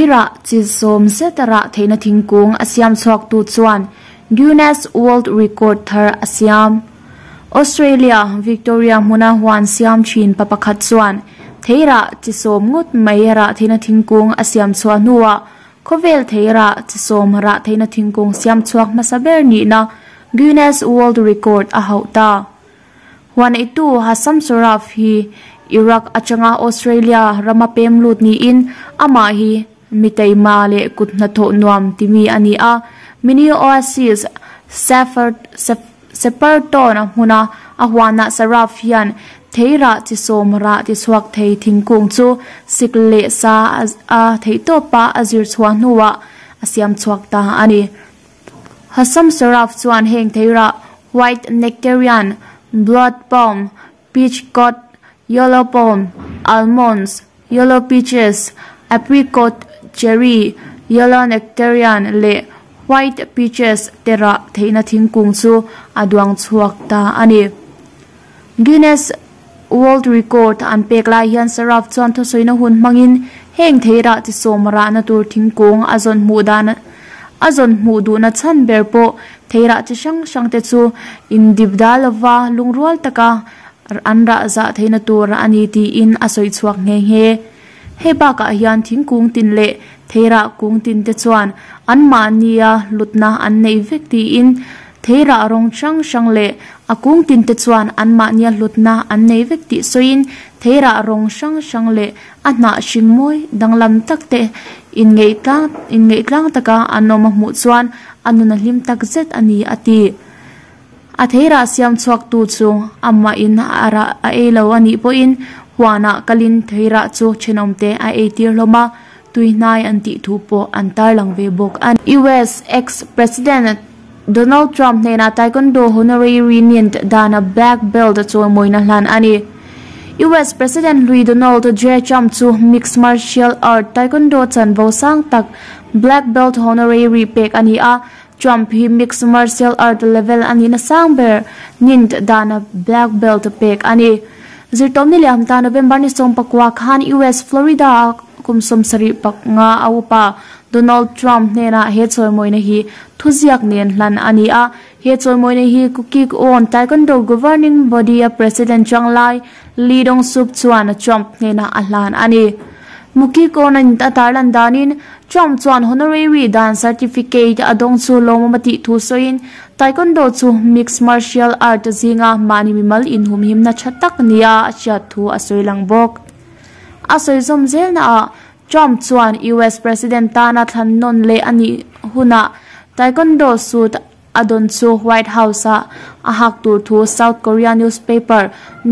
Theirah chi sawm zet rah theihna thingkung a siam chhuaktu chuan Guinness World Record thar a siam. Australia, Victoria hmuna huan siam thin pa pakhat chuan theirah chi sawm ngawt mai rah theihna thingkung a siam chhuah hnuah khawvel theirah chi sawm rah theihna thingkung siam chhuak hmasa ber nihna Guinness World Record a hauh ta. Huaneitu Hassam Saraf hi Iraq atanga Australia rama pem lut niin amah hi mi taima leh kut hnathawh nuam timi a ni a. Mini Oasis Shepparton hmuna a huanah Saraf hian theirah chi sawm rah tichhuak thei thingkung chu sik leh sa a theihtawpa a zir chhuah hnuah a siam chhuak ta a ni. Hassam Saraf chuan heng theirah White Nectarian, Blood Palm, Peach Cot, Yellow Palm, Almonds, Yellow Peaches, Apricot, Cherry, Yellow Nectarian leh White Peaches te rah theihna thingkung chu a duang chhuak ta a ni. Guinness World Record an pek lai hian Saraf chuan thawsawina hun hmangin heng theirah chi sawm rahna tur thingkung a zawn hmuh dan a zawn hmuh duhna chhan ber pawh theirah chi hrang hrang te chu indip dal lova lungrual taka an rah zah theihna tur a ni tiin a sawi chhuak nghe nghe. Hei bakah hian thingkung tin leh theirah kung tin te chuan anmahnia hlutna an neih vek tiin theirah rawng hrang hrang leh a kung tin te chuan anmahnia hlutna an nei vek tih sawiin theirah rawng hrang hrang leh a hnah hring mawi danglam tak te inngeih tlang inngeih tlang taka an awm a hmuh chuan a nun a hlim tak zet a ni a ti. A theirah siam chhuaktu chu amah in a rah a ei lo a nih pawhin huanah kalin theirah chu thenawmte a ei tir hlawm a, tuihnai an tih thu pawh an tarlang ve bawk a ni. US ex-President Donald Trump hnenah Taekwondo honorary nint dana black belt chawimawina hlan a ni. US President hlui Donald J Trump chu mixed martial art Taekwondo chanvo sang tak black belt honorary pek a ni a, Trump hi mixed martial art level a nihna sang ber nint dana black belt pek a ni. Zirtawmni leh hamta November ni 14 khan US Florida a kum 75 a upa Donald Trump hnenah he chawimawina hi thuziak nen hlan a ni a. He chawimawina hi Kukkiwon Taekwondo Governing Body a President Chiang Lai Lee Dong-sup chuan Trump hnenah a hlan a ni. Mukikon a tarlan danin Trump chuan honorary dan certificate a dawng chu lawmawm a tih thu sawiin Taekwondo chu mixed martial art zinga mahni mimal inhumhimna tha tak nia a hriat thu a sawi lang bawk. A sawi zawm zelnaah Trump chuan US President tana thlan nawn leh a nih hunah Taekwondo suit a dawn chu White House-ah a hak tur thu South Korea newspaper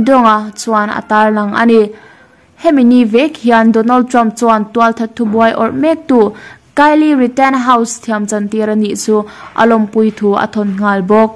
Donga chuan a tarlang a ni. Hemi ni vek hian Donald Trump chuan tualthat thubuai awrh mektu Kylie Rittenhouse thiam chantir a nih chu a lawmpui thu a thawn nghal bawk.